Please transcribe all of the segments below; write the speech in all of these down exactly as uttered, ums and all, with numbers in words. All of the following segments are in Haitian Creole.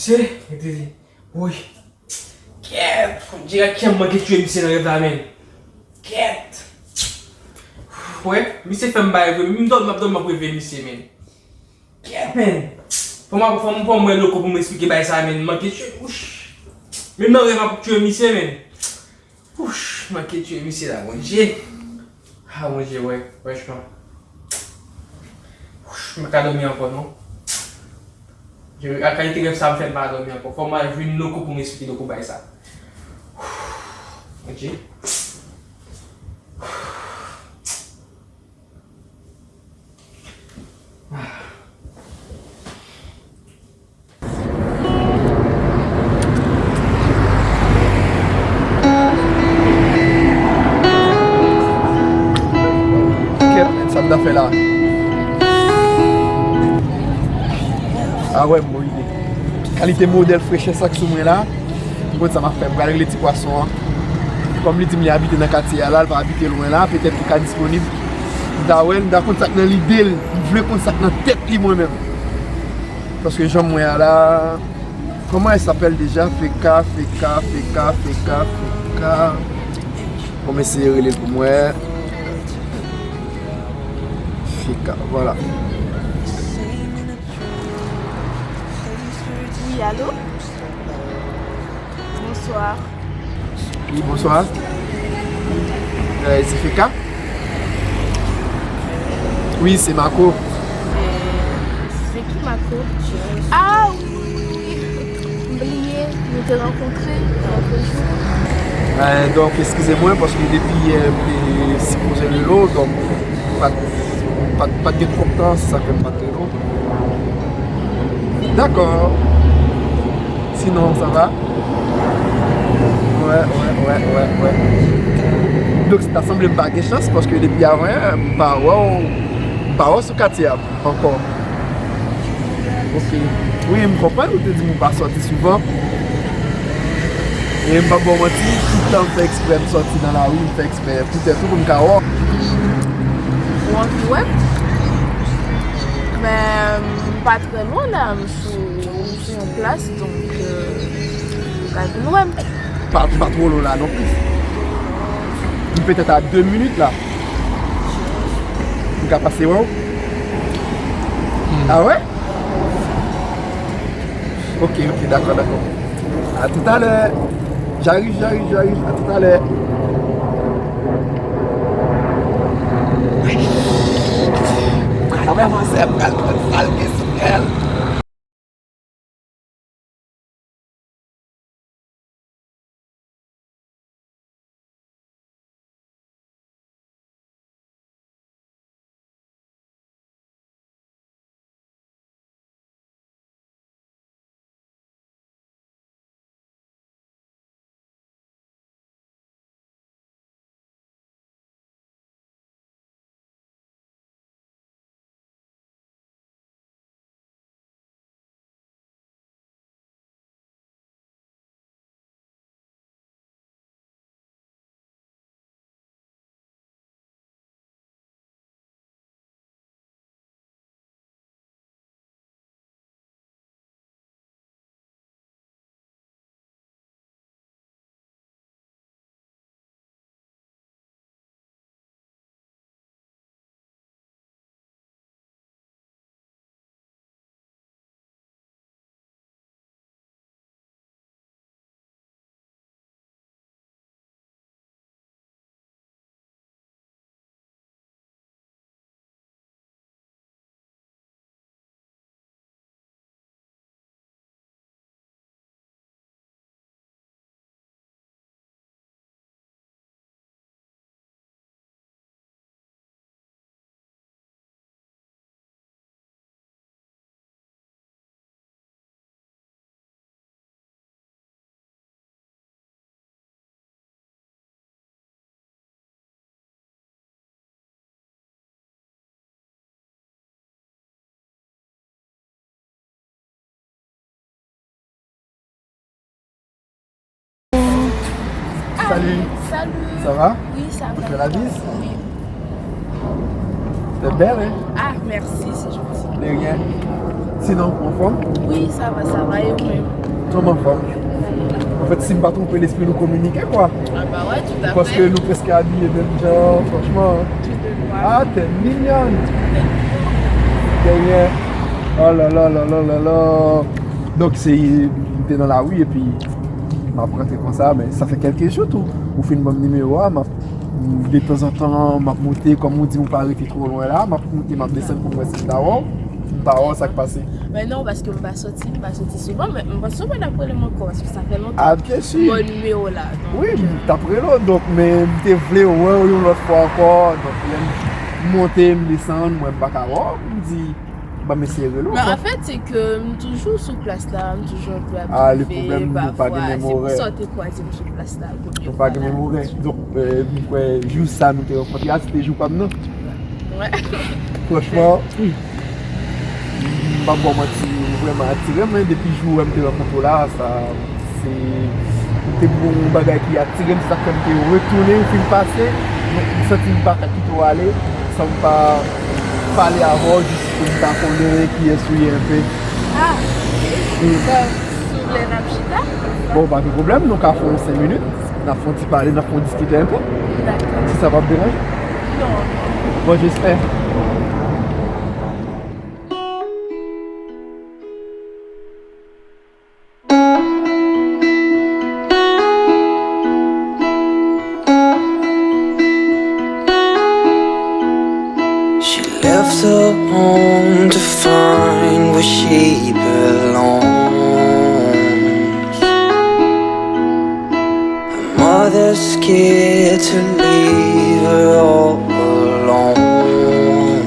Misye, li te di, woy. Kèt! Dirèk kè m manke tchwe misye nan rèv la, menn. Kèt! Wè, misye fè m bay vre, m dòmi, m ap dòmi, m ap reve misye, menn. Kèt, menn! Fò m, fò m, fò m wè loko pou m esplike bay sa, menn. M manke tchwe, wouch! Menm nan rèv m ap tchwe misye, menn. Wouch, manke tchwe misye la, Bondye. Ah, Bondye, wè, franchman. Wouch, m pa ka dòmi ankò, non. Je, a kalite rèv sa m fè m pa dòmi ankò. Fò m al jwenn loko pou m esplike loko bay sa. Wouch, Bondye. Kèt, sa m ta fè la? A wè, m gon ide. Kalite modèl frechè sa k sou mwen la, m konn sa m ap fè. M pral regle ti pwason an. Kòm li di m li abite nan katye a la, li pa abite lwen la, petèt li ka disponib. M ta wè, m ta konn sa k nan lide l. M vle konn sa k nan tèt li mwen menm. Paske jan m wè a la, comment elle s'appelle déjà? Feka, Feka, Feka, Feka, Feka. Bon, m eseye rele l pou m wè. Feka, vwala. Wi, alo? Bonsoir. Wi, bonswa. Euh, se Feka? Wi, se Marco. Euh, se ki Marco? Ah, wi, wi, wi. M bliye, nou te rankontre yon jou. Euh, donk, eskize mwen, paske depi yè, m te sipoze rele w, donk, pa t, pa t, pa t gen twòp tan, se sa k fè m pa t rele w. Dakò. Sinon, sa va? Wè, wè, wè, wè, wè. Donk, ta sanble m pa gen chans, paske depi avan yè, m pa wè w, m pa wè w sou katye a ankò. Ok. Wi, m konprann ou te di m ou pa sòti souvan. E m p ap ba w manti, tout tan m fè eksprè m sòti nan lari, m fè eksprè poutèt ou pou m ka wè w. Ou anvi wè m? Men, m pa trè lwen la, m sou, m sou yon plas, donk, euh, ou ka vin wè m. Pa, m pa twò lwen la non plis. M petèt a de minit la. M ka pase wè w? Hmm. Ah ouais? Ok, ok, d'accord, d'accord. À tout à l'heure. J'arrive, j'arrive, j'arrive. À tout à l'heure. Pral wè manzè, pral pran sa l gen sou kè l. Salut. Salut. Salut. Ça va? Oui, ça va. Tu fais la bise? Oui. T'es belle, hein? Ah, merci, c'est gentil. De rien. Sinon, anfòm? Wi, sa va, sa va, e ou menm? Anm anfòm. Anfèt, si m pa twonpe, lespri nou kominike, kwa. Ah bah ouais, tout à Paske fait. Nou preske abiye menm jan, franchman. Tout de noir. Ah, t'es mignonne. Dèyè. Oh la la la la la la. Donk, se, m te nan lari epi m ap rantre konsa, men sa fè kèlke jou tou. Ou fin ban m nimewo a, m ap, de tanzantan, m ap monte, kòm ou di, ou pa rete twò lwen la, m ap monte, m ap desann pou m wè si m ta wè w. M pa wè w, sa k pase. Men non, paske m pa soti, m pa soti souvan, men m panse w pa t ap rele m ankò, paske sa fè lontan. Ah, byen si. Bon nimewo la. Donk, Wi, m euh, t ap rele w, donk, men m te vle wè w yon lòt fwa ankò, donk, lè m monte, m desann, mwen, m pa ka wè w, m di, ban m eseye rele w, Men kwa. Anfèt, se ke m toujou sou plas la, m toujou antre ap Ah, le rive, problème, nou pa gen pafwa, menm se pou orè. sa w te kwaze m sou plas la. Nou pa gen menm orè. Donk, euh, m kwè, jou sa nou te rankontre a, se te jou pa m nan. Wè. Franchman, m p ap ba w manti, ou vrèman atire m, men depi jou m te rankontre w la, sa, se, ou te bon yon bagay ki atire m, se sa k fè m te retounen, ou fin pase, m santi m pa ka kite w ale, san m pa pale avè w, jis pou m ta konnen kiyès ou ye enpe. Ah, ok. Bon, si w vle n ap chita? Bon, pa gen pwoblèm, nou ka fè yon senk minit, n ap fè yon ti pale, n ap fè yon diskite enpe, Dakò. si sa p ap deranje. Non. Bon, j'espère. She left her home to find where she belongs. Her mother's scared to leave her all alone.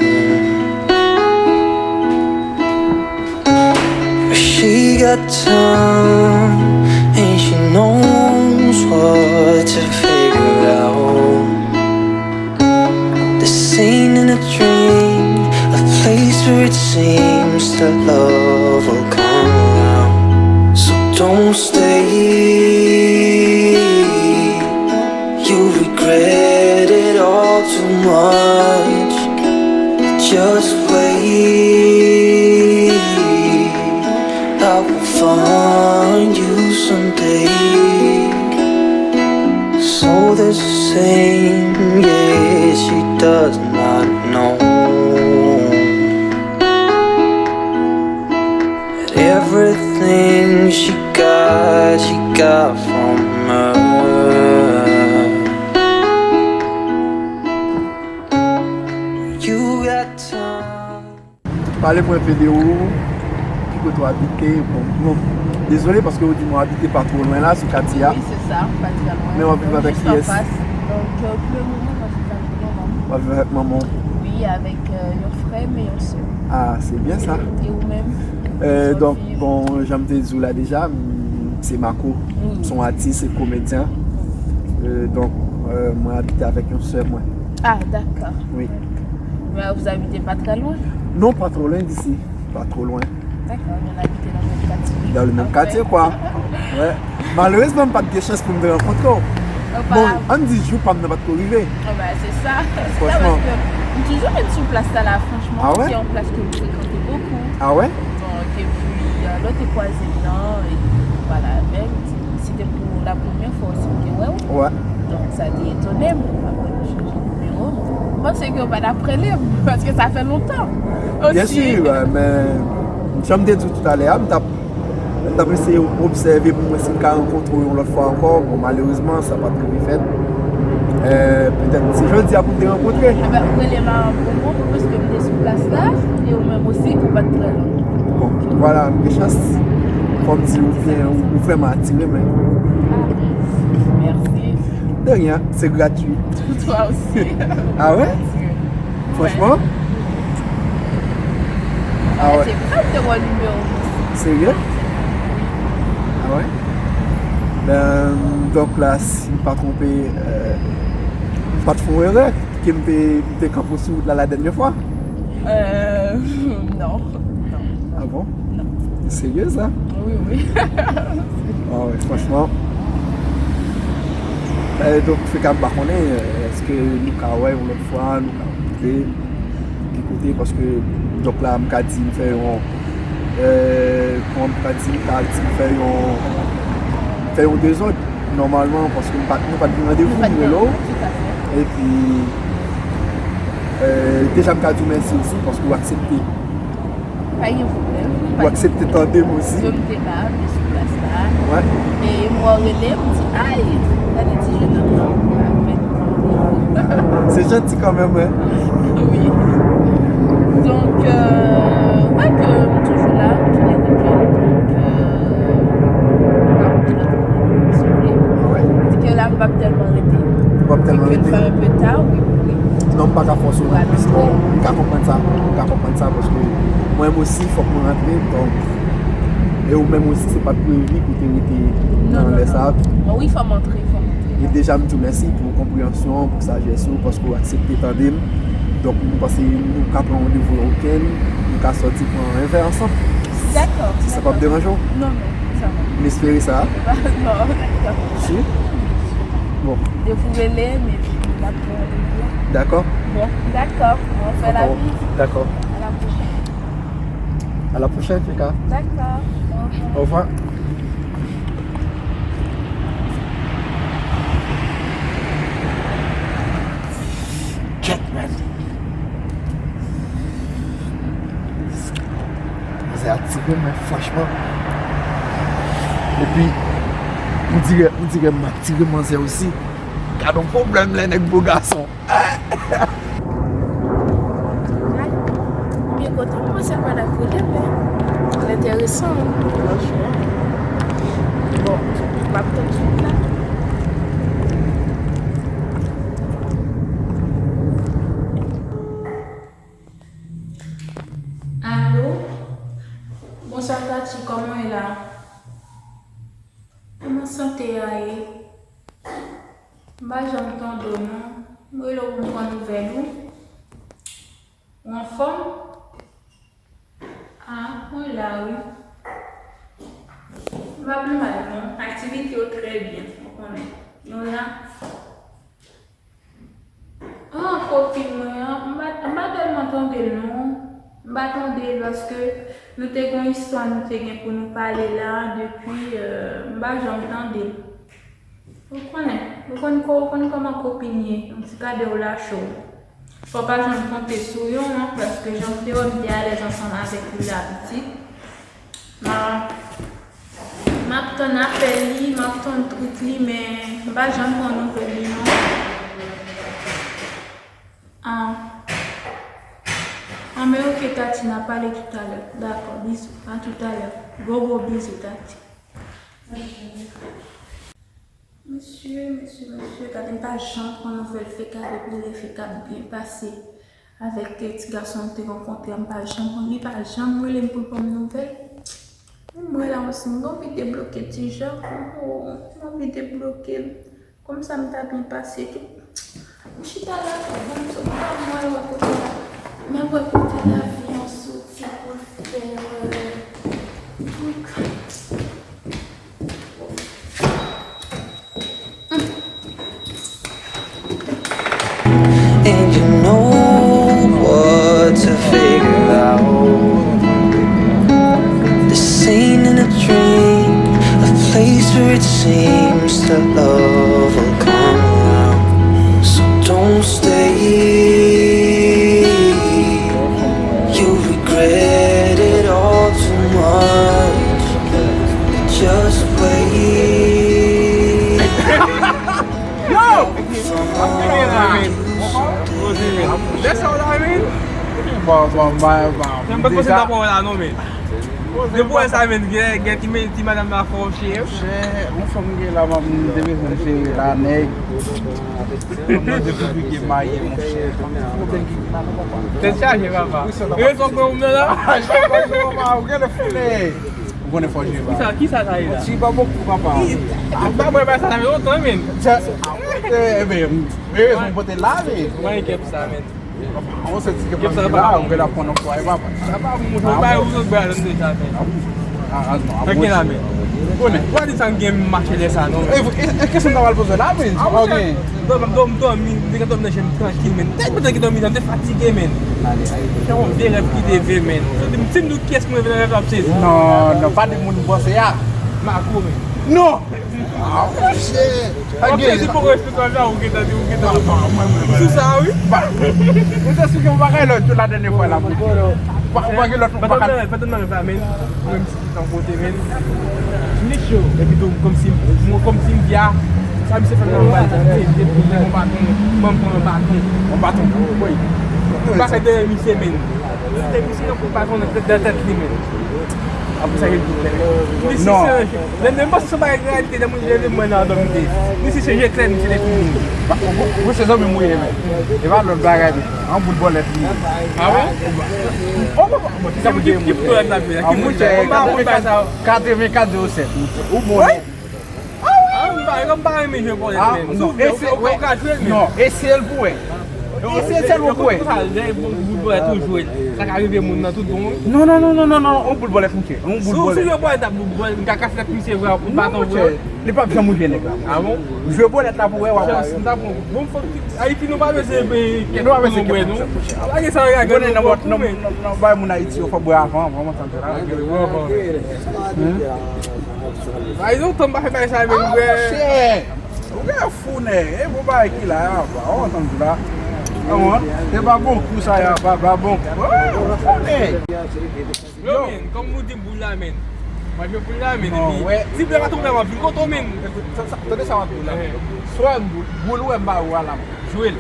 But she got time and she knows what to figure out. This ain't in a dream, a place where it seems that love will come around. So don't stay, you'll regret it all too much. Just wait, I will find you someday. So there's a saying, yeah, she does not know that everything she got, she got from her. You got time. Pale mwen enpe de ou, ki kote w abite, bon, bon, dezole paske ou di m w abite pa twò lwen la, sou katye a. Wi, se sa, pa trè lwen. Men w ap viv avèk Jis kiyès? Anfas. Donk, euh, pou le moman, m ap viv avèk manman m. W ap viv avèk manman w? Wi, avèk euh, yon frè m e yon sè. Ah, se byen sa. E ou menm? Euh, Sa w donk, viv? Bon, jan m te di w la deja, m, se Marco. Mm. M se yon atis e komedyen. Euh, donk, euh, mwen abite avèk yon sè mwen. Ah, d'accord. Wi. Mais vous habitez pas très loin? Non, pas trop loin d'ici. Pas trop loin. D'accord, nou abite nan menm katye. Dans le même quartier, quoi. Ouais. Malerezman, m pa t gen chans pou m te rankontre w. Bon, ann di jou pa m nan pa t ko rive. Ah bah, c'est ça. Franchement. M toujou ret sou plas sa la, franchman. Ah ouais? Se yon plas ke m frekante bokou. Ah ouais? Donk, epi, euh, lè w te kwaze m nan, epi m pale avè l, m di, se te pou la premyè fwa osi m te wè w. Ouais. Donk, sa te etone m. Apre, nou chanje nimewo. M panse ke w pa t ap rele m, paske sa fè lontan. Bien Osi. sûr, euh, men jan m te di w toutalè a, m t ap, m t ap eseye obsève pou mwen si m ka rankontre w yon lòt fwa ankò. Bon, malerezman, sa pa t rive fèt. Euh, petèt se jodi a pou n te rankontre. Enben, ou rele m a bon moman, paske m te sou plas la, e ou menm osi, ou pa t trè lwen. Bon, vwala, m gen chans. Fò m di ou byen, ou, ou vrèman atire m. Merci. De rien, c'est gratuit. Pour toi aussi. Ah ouais? Franchman? Ah ouais. Se vre, m te wè nimewo. Serye? Ah ouais? Ben, donk la, si m pa twonpe, euh, m pa t fè yon erè ke m te, m te kanpe w sou wout la la dènyè fwa? Euh, non. Non. Ah bon? Non. Serye sa? Wi, wi. Ah ouais, franchman. Eh, donk, freka m pa konnen, eh, èske nou ka wè yon lòt fwa, nou ka rankontre, ki kote, paske, donk la, m ka di, m fè yon, Kòman m ka di, m ka di fè yon, fè yon dezòd nòmalman, paske nou pa t gen randevou, m rele w. Epi, deja m ka di w mèsi osi paske w aksepte. Pa gen pwoblèm. Ou aksepte tande m osi. Yo m te la, m te sou plas la. E mwen rele, m di, ay, gade ti jennonm nan. Se janti kanmenm, wi. Donk, wè ke m toujou la, tou lè wikenn. Donk, m ap di ke la, m p ap tèlman rete. Ou p ap tèlman rete. Fè enpe ta, wi, wi. Non, m pa ka fòse w non plis, men m ka konprann sa. M ka konprann sa, paske mwen menm osi, fòk mwen rantre, donk, e ou menm osi, se pa t previ pou te rete nan lè sa. Wi, fò m antre, fò m antre. E deja, m di w mèsi pou konpreyansyon, pou sajès ou, paske w aksepte tande m. Donk, m panse nou ka pran randevou yon wikenn, nou ka sòti pran yon vè ansanm. Dakò. Si sa p ap deranje w. Non, non, sa va. M espere sa. Non, dakò. Si? Bon. Depi w rele m, epi n ap pran randevou. Dakò. Bon, dakò. Bon, fè la vi. Dakò. À la prochaine. À la prochaine, Fika. Dakò. Au revoir. Kèt, man. Manzè atire mwen, franchman. Epi, on dirè, on dirè m atire manzè osi. Gad on pwoblèm lè nèg bo gason. Ebyen, kote m panse l pa t ap rele m, men l enteresan, wi, franchman. Bon, m ap tann swit la. Alo? Bonswa, Taty, kòman w ye la? Kòman sante a ye? M pa janm tande w, non. M rele w pou m pran nouvèl ou. Ou anfòm? Ah, mwen la, wi. M pa pi mal, non. Aktivite yo trè byen, ou konnen. Nou la. Ah, kopin mwen an, m pa, m pa tèlman tande l, non. M pa tande l paske nou te gen yon istwa nou te gen pou nou pale la, depi, euh, m pa janm tande l. Ou konnen, ou konn ko-, ou konn kòman kopin ye, yon ti gade w la cho. Fò w pa janm konte sou yo, non, paske jan m te wè m te alèz ansanm avèk li la pitit. M a, m ap tann apèl li, m ap tann twit li, men m pa janm pran nouvèl li, non. Ah. Ah, men ok, Taty, n a pale toutalè. Dakò, bizou. A toutalè. Gwo, gwo bizou, Taty. Mesye, mesye, mesye, gade m pa janm pran nouvèl Fika depi lè Fika ap byen pase avèk ti gason m te rankontre a, m pa janm pran, li pa janm rele m pou l ban m nouvèl. Menm mwen la osi, m gen anvi debloke ti jan, oh, m anvi debloke l. Kòmsa m ta byen pase tou. M chita la, bon, m sot pa m wè kote la. M ap wè kote lavi an soti pou l fè, euh, pou l And you know what to figure out. This ain't in a dream, a place where it seems that love will come around. So don't stay. You'll regret it all too much. Just wait. Yo! That's all I mean. Bon, bon, bon, bon. Mwen pa konn si ta pran la non, men. Depi wè sa, men, gen, gen ti, men, ti madanm la fè w cheri. Chè, yon fanm gen la, m te bezwen cheri la, nèg. Fanm nan depi li gen marye, monchè. Tèt chaje, papa. Rezon granmoun nan la. Chaje, papa, ou gen le foulè. Ou konnen fò jwe ba. Kisa, kisa sa ye la? Ti pa bokou, papa. Ba mwen ba sa, sa fè lontan, men. Sa, e ben, e rezon pote la, men. Mwen gen sa, men. Papa, on se ti ke pa la, ou gen la pran nan fwa, e papa. Sa pa bon, mwen ba ou zot ba la deja, men. Ah, ah, non, ok, la, men. Konnen. Ou pa di sa m gen mache lè sa, non? E, e, e kesyon ta pral poze la, men. Ah, ok. Dòmi, dòmi, dòmi, m te ka dòmi nan je m trankil, men. Tèt mwen te ka dòmi, m te fatige, men. Se yon vye rèv ki te vye, men. Si m di w kiyès mwen vle rèv ap sezi. Non, non, pa di moun bòse a. Mako, men. Non! Ah, monchè! Ou gen si poko eksplike la, ou gentan di, ou gentan sou sa, wi. Ou te sou gen yon bagay lòt jou la dènyè fwa la. Pa, pa gen lòt, pa ka. Pandan nan rèv la, men. Mwen, m si tan kote, men. Epi tou, kòmsi, mwen, kòmsi m di a, sa misye fè nan yon bal, misye di, misye pran yon baton, ban m pran yon baton. Yon baton pou kò l. M pase dèyè misye, men. Se misye nan kou baton nan tèt, nan tèt li, men. Apre sa, gen pwoblèm. Misye se, lè m panse se yon bagay reyalite, lè mwen leve mwen nan dòmi de. Misye se je klè, misye te fini. Mwen se zanmi m ou ye, men. E pa lòt bagay, men. An bout bòlèt li. Ah bon? Oh, bon, bon, bon, ki sa pou di? Ki bout bòlèt la, men? Ah, mwen se katreven kat zewo sèt. Ou bon? Ah, m pa, m pa renmen jwe bòlèt, men. Non, eseye l pou wè. Eseye l sèlman pou wè. Lè bout bòlèt ou jwe, sa ka rive moun nan tout bon, wi. Non, non, non, non, non, non, on bout bòlèt, monchè. On bout bòlèt. Si w jwe bòlèt ak bout bòlèt, m ka kase tèt misye vre ak baton vre. Li p ap janm rive nèg la. Ah bon? Jwe bòlèt la pou wè, w ap wè. Bon, fòk Ayiti, nou pa bezwen peye kèk pou nou bwè, non. Lage sa, lage nou bwè kou, men. Nan bay moun Ayiti yo, fò bwè avan, vrèman, tann la. Ay, lontan m pa fè bagay sa, men, bwè. Ou gen fou, nèg. E bon bagay ki la, ya, pa. Ou antann di la. Kòman? Se pa bon kou sa, ya, pa, pa bon kou. Ou fou, nèg. Yo, men, kòm nou di boul la, men. Mwen jwe boul la, men, epi ti blè pa tonbe, m ap vin kote w, men. Tande sa m ap di w la. Swa m boul, boul ou wè m ba ou a la, jwe l.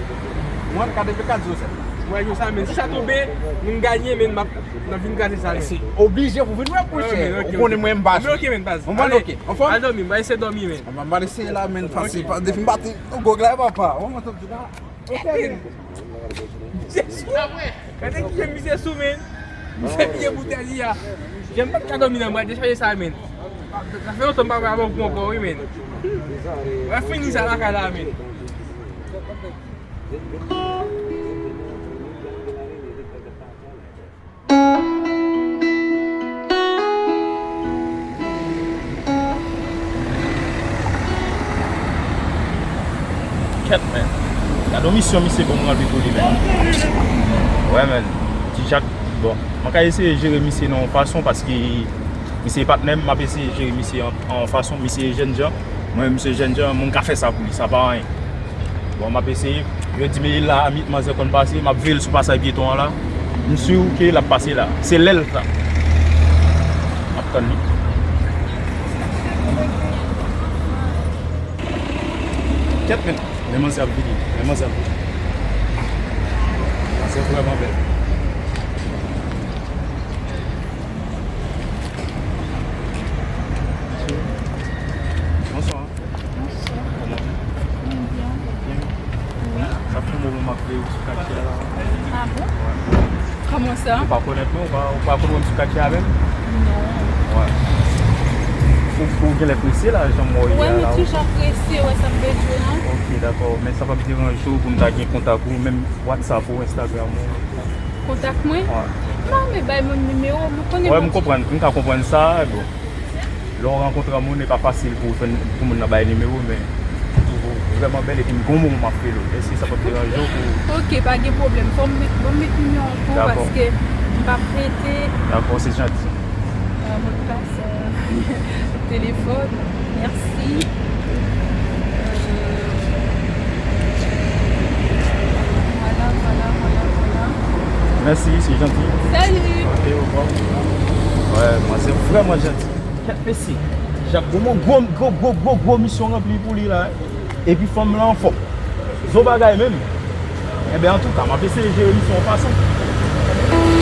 Mwen, katreven kat zewo sèt. Mwen jwe sa, men. Si sa tonbe, nou ganye, men, m ap, m ap vin kraze sa, men. Se oblije pou vin wè, monchè. Ou konnen mwen m pa jwe. Ok, men, baz. Ou konprann, ok. Anfòm? Al dòmi, m va eseye dòmi, men. M va eseye la, men, fasil. Depi m bati yon gòg la, papa. Ou konprann sa m di la? Ok, men. Jezi! Gade kijan misye sou, men. Misye piye boutèy li a. Jan m pa t ka dòmi nan, m pral dechaje sa, men. Sa fè lontan m pa wè avè w kou ankò, wi, men. Mwen fini sa lakay la, men. Kèt, men. Gade yon misyon misye ban m ranpli pou li, men. Wè, men. Ti Jak, bon, mwen ka eseye jere misye nan yon fason, paske misye patnè m, m ap eseye jere misye an, an yon fason, misye jènjan. Mwen menm, misye jènjan, mwen ka fè sa pou li, sa pa anyen. Bon, m ap eseye. Yo di m e la, mit manzè konn pase, m ap veye l sou pasaj pyeton an la. M si ke l ap pase la. Se lè l sa. M ap tann li. Kèt, men. Men manzè ap vini. Men manzè ap vini. Manzè vrèman bèl. Bonswa. Bonswa. Kòman? Mwen byen. Byen? Wi. Sa fè yon moman m ap veye w sou katye a la. Ah bon? Wè. Kòman sa? Ou pa konèt mwen, ou pa, ou pa konn wè m sou katye a menm? Non. Wè. Ou, ou genlè prese la, jan m wè w ye a la. Wè, m toujou prese, wè sa m bezwen an. Ok, dakò. Men sa p ap deranje w pou m ta gen kontak ou, menm WhatsApp ou, Instagram ou. Kontak mwen? Wè. Non, men bay moun nimewo, mwen konnen. Wè, m konprann, m ka konprann sa, bon. Lè w rankontre yon moun, e pa fasil pou w jwenn, pou moun nan bay nimewo, men ou vrèman bèl epi m gon moman m ap fè l. Èske sa p ap deranje w pou... Ok, pa gen pwoblèm. Fò m met, ban m met nimewo an pou ou paske m p ap rete. Dakò, se janti. Euh, modpas, euh, telefòn. Mèsi. Euh, vwala, vwala, vwala, vwala. Mèsi, se janti. Salut. Ok, au revoir. Wè, manzè vrèman janti. Kèt mesye, Jak gon gwo, gwo, gwo, gwo, gwo misyon ranpli pou li la. Epi fanm lan anfòm. Zo bagay menm. Enben, antouka, m ap eseye jere misyon yon fason.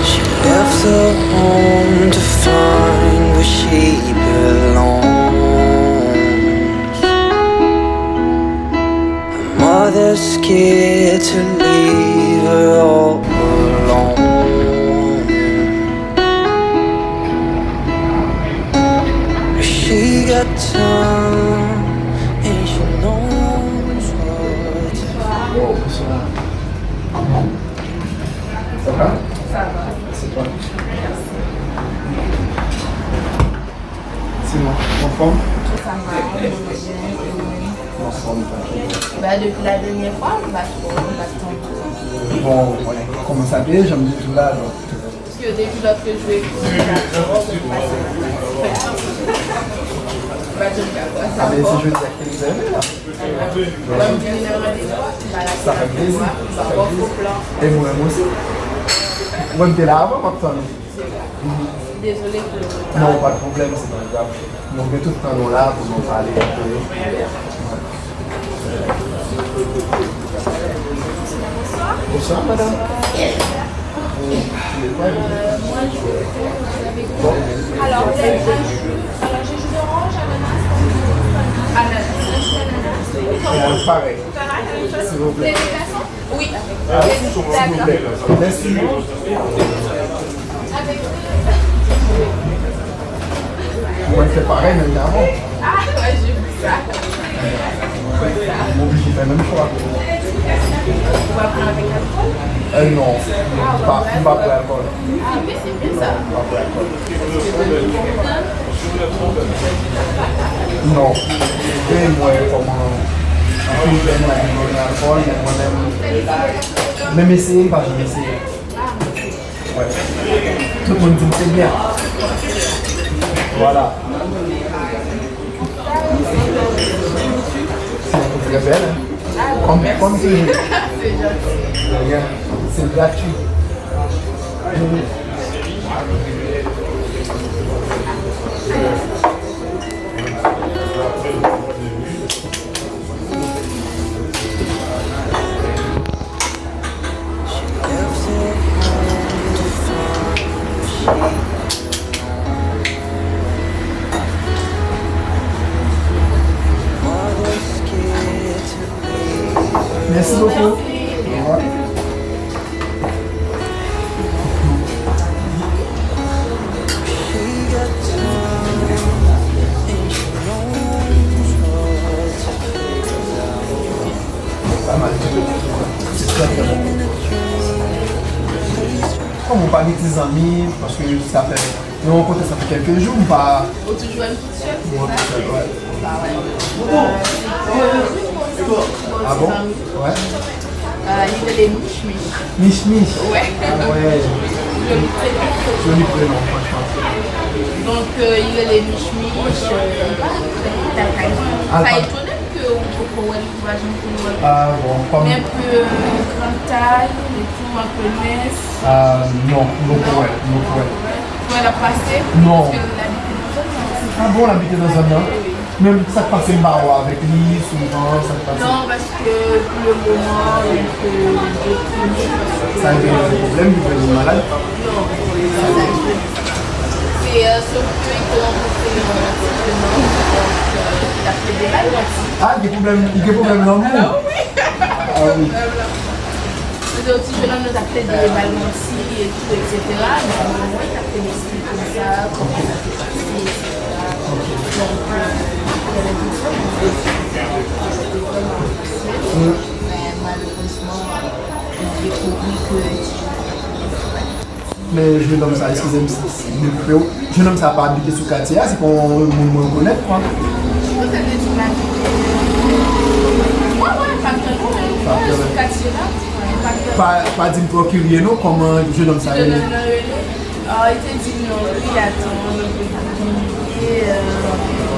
She left the home to find where she belongs. Her mother's scared to leave her all alone. She got time and she knows what to do. Wow, bonsoir. Ça va? Ça va. C'est toi? Merci. Sinon, anfòm? Sa va, mwen byen, e ou menm? Anfòm, tranquille. Ba, depi la dènyè fwa, m pa twò, m pa t twò kontan. Bon, wè, kòman sa te ye, jan m te di w la, donk. Paske depi lòt ke jwe pou li la, pa janm ka fè sa. A, men se jodi a ki te rezève la. Lè m vini nan randevou a, m pa la. Sa fè plezi, sa fè plezi. E mwen menm osi. Mwen m te la avan, m ap tann ou. Dezole pou le reta. Non, pa de pwoblèm, se pa grav. Nou gen tout tan nou la pou nou pale anpil. Bonsoir, madame. Vous voulez quoi ? Alors, vous avez un jus, alors j'ai jus d'orange, ananas, ananas, un jus d'ananas. Euh, pareil. Pareil, la même chose. S'il vous plaît. Vous voulez des glaçons ? Oui. Ah, s'il vous plaît. Merci. Mwen fè parèy menm jan avè w. Ah, ouais, j'ai vu ça. M oblije fè menm chwa. Ou pa pran avèk alkòl? Euh, non, m pa, m pa bwè alkòl. Ah, mais c'est bien ça. M pa bwè alkòl. Non. E m wè kòman anpil jèn la ki bwè alkòl, men mwen menm, menm eseye, m pa janm eseye. Wè. Tout moun di m se byen. Vwala. Se trè bèl, hein? Kòm, kòm toujou. Se byen. Se gratui. Merci beaucoup. Au revoir. Pa mal ditou. Se trè, trè bon. Kòm ou pa gen ti zanmi, paske sa fè, nou rankontre sa fè kèlke jou, m pa. Ou toujou wè m tout sèl, se sa? Mwen tout sèl, wè. Ah bon? Wè. Euh, li rele Mich Mich. Mich Mich? Wè. Ah wè. Joli prenon. Joli prenon, franchman. Donk, euh, li rele Mich Mich, euh, li pa nan lakay mwen. Ah, sa etone m ke ou poko wè l, ou pa janm konn wè l. Ah bon, kòm. Men, euh, gran tay, li tou, anpil mens. Ah, non, m poko wè l, m poko wè l. Ou wè l ap pase? Non. Paske l abite nan zòn nan osi. Ah bon, l abite nan zòn nan? Wi, wi. Men sa k pase m pa wè avèk li souvan, sa k pase? Non, paske pou le moman, li te deprime. Sa rive gen pwoblèm, li vin malad? Non, se, euh, sof ke li te rankontre yon ti jeune homme, donk, euh, ki t ap plede ba l manti. Ah, gen pwoblèm, li gen pwoblèm lanmou? Ah wi. Ah wi. Pwoblèm lanmou. Se yon ti jeune homme nan t ap plede ba l manti e tou, et cetera. Men mwen, mwen t ap plede esplike m sa, kòman sa te pase, et cetera. Donk, euh, apre refleksyon, mwen te vrèman apresye l. Men malerezman, m dekouvri ke Men jennonm sa, eskize m si, si m dekoute w, jennonm sa pa abite sou katye a, se pa yon moun mwen rekonèt, kwa. Ki kote l te di l abite? Mwen, mwen pa t tande w, men mwen sou katye la, mwen pa t tande. Pa, pa di m twò kirye non, kòman jennonm sa rele? Jennonm nan rele? Ah, li te di non, li atann, li bliye, euh,